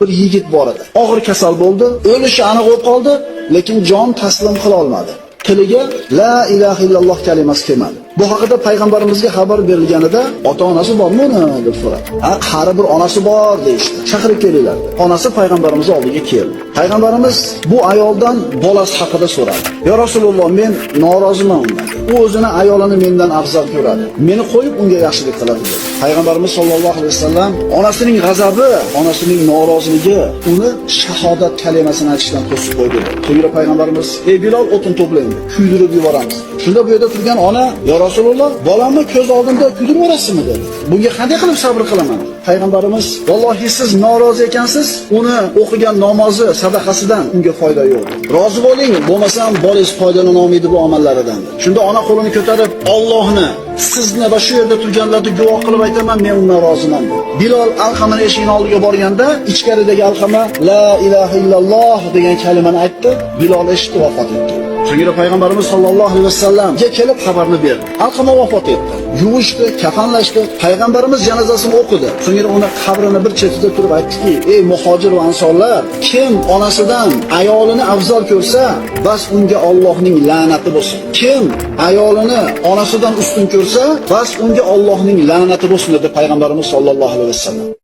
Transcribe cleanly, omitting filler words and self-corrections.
Bir yigit bor edi. Og'ir kasal bo'ldi, o'lishi aniq bo'lib qoldi, lekin jon taslim qila olmadi. Tiliga la ilaha illalloh kalimasi kelmadi. Bu haqida payg'ambarimizga xabar berilganida ota-onasi bormi uni deb so'radi. Ha, qari bir onasi bor deyishdi. Chaqirib kelinglar. Onasi payg'ambarimiz oldiga keldi. Payg'ambarimiz bu ayoldan bolasi haqida so'radi. "Ya Rasululloh, men noroziman undan. U o'zini ayolini mendan afzal ko'radi. Meni qo'yib unga yaxshilik qiladi" dedi. Payg'ambarimiz sollallohu alayhi vasallam onasining g'azabi, onasining noroziligi uni shahodat kalimasini aytishdan to'sib qo'ydi. So'ngra payg'ambarimiz: "Ey Bilol, o'tin to'plang, kuydirib yuboramiz." Shunda bu yerda turgan ona: "Ya Rasululloh, bolamni ko'z oldimda kuydirib yuborasizmi?" dedi. "Bunga qanday qilib sabr qilaman?" Payg'ambarimiz: "Vallohi siz norozi ekansiz, uni o'qigan namozi, sadaqasidan unga foyda yo'q. Rozi bo'ling, bo'lmasam bolangiz foydalana olmaydi bu amallaridan." Shunda ona qo'lini ko'tarib, "Allohni, sizni va shu yerda turganlarni guvoh qilib aytaman, men undan roziman" dedi. Bilol Alqamani eshigining oldiga borganda, ichkaridagi Alqama la ilaha illalloh degan kalimani aytdi. Bilol eshitdi, vafot etdi. So'ngra payg'ambarimiz sollallohu alayhi vasallamga kelib xabarni berdi. Alqama vafot etdi. Yuvishdi, kafanlashdi. Payg'ambarimiz janozasini o'qidi. So'ngra uni qabrini bir chetida turib aytdiki: "Ey muhojir va ansorlar, kim onasidan ayolini afzal ko'rsa, bas unga Allohning la'nati bo'lsin. Kim ayolini onasidan ustun ko'rsa, bas unga Allohning la'nati bo'lsin" dedi payg'ambarimiz sollallohu alayhi vasallam.